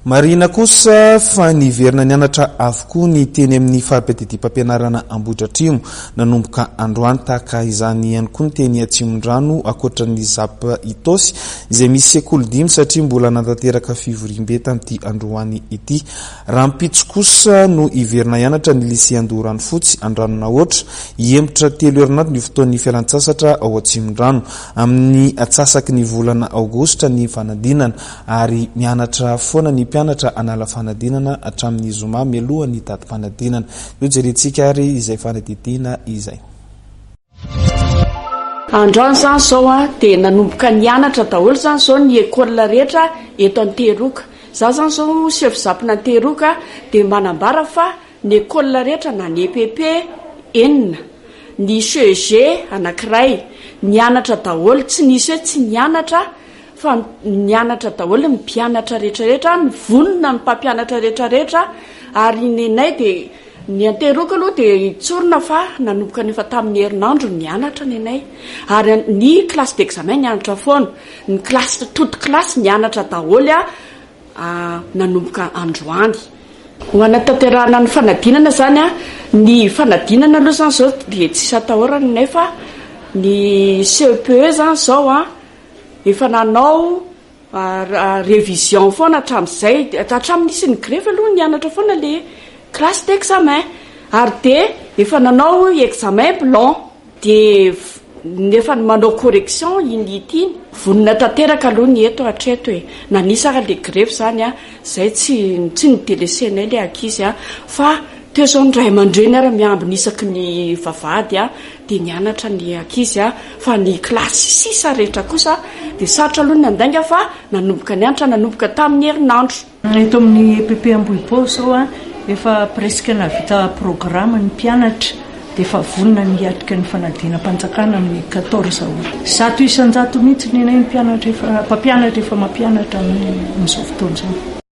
Marihina kosa fa niverina nianatra avokoa ny teny amin'ny fari-piadidiam-pampianarana Ambohidratrimo nanomboka androany. Tahaka izany ihany koa ny teny Atsimondrano ankoatra ny Zap Itaosy izay misy sekoly dimy satria mbola nanatanteraka fivoriambe tamin'ity androany ity. Rahampitso kosa no hiverina hianatra ny Lycée Andoharanofotsy, Andranonahoatra. Hihemotra telo herinandro ny fotoan'ny fialantsasatra ao Atsimondrano. Amin'ny atsasaky ny volana aogositra ny fanadinana ary mianatra foana ny mpianatra hanala fanadinana hatramin'ny zoma mialohan'ny datim-panadinana. Io jerentsika ary izay fanadihadiana izay. Androany izany izao a, dia nanomboka nianatra daholo izany izao ny école rehetra eto Antehiroka. Izaho izany izao chef zapina Antehiroka dia manambara fa ny école rehetra na ny EPP enina, ny CEG anankiray, nianatra daholo, tsy nisy hoe tsy nianatra fa nianatra daholo ny mpianatra rehetra rehetra, nivonona ny mpampianatra rehetra rehetra ary nenay dia ny Antehiroka aloha dia tsorina fa nanomboka ny efa tamin'ny herinandro nianatra nenay ary ny classe d'examen nianatra foana, ny classe toute classe nianatra daholo nanomboka androany. Ho hanatanterahana ny fanadinana izany, ny fanadinana aloha izany izao dia tsisy atahorana nefa ny CEPE izany izao efa nanao révision foana hatramin'izay, hatramin'ny nisian'ny grevy aloha nianatra foana le classe d'examen ary dia efa nanao examen blanc dia nefa manao correction iny ity iny. Vonona tanteraka aloha ny eto hatreto e, na nisy ary le grevy izany a, izay tsy tsy ni-delaisser-nay le ankizy a, fa teo izao ny ray aman-dreny ary miambina isaky ny vavahady a, dia nianatra ny ankizy a, fa ny kilasy sisa rehetra kosa dia sarotra aloha ny nandainga fa nanomboka nianatra nanomboka tamin'ny herinandro. Eto amin'ny EPP Ambohibao izao a, efa presque nahavita programme ny mpianatra dia efa vonona ny hiatrika ny fanadinam-panjakana amin'ny 14 août. 100% mihitsy ny anay ny mpianatra efa, mpampianatra efa mampianatra amin'izao fotoana izao.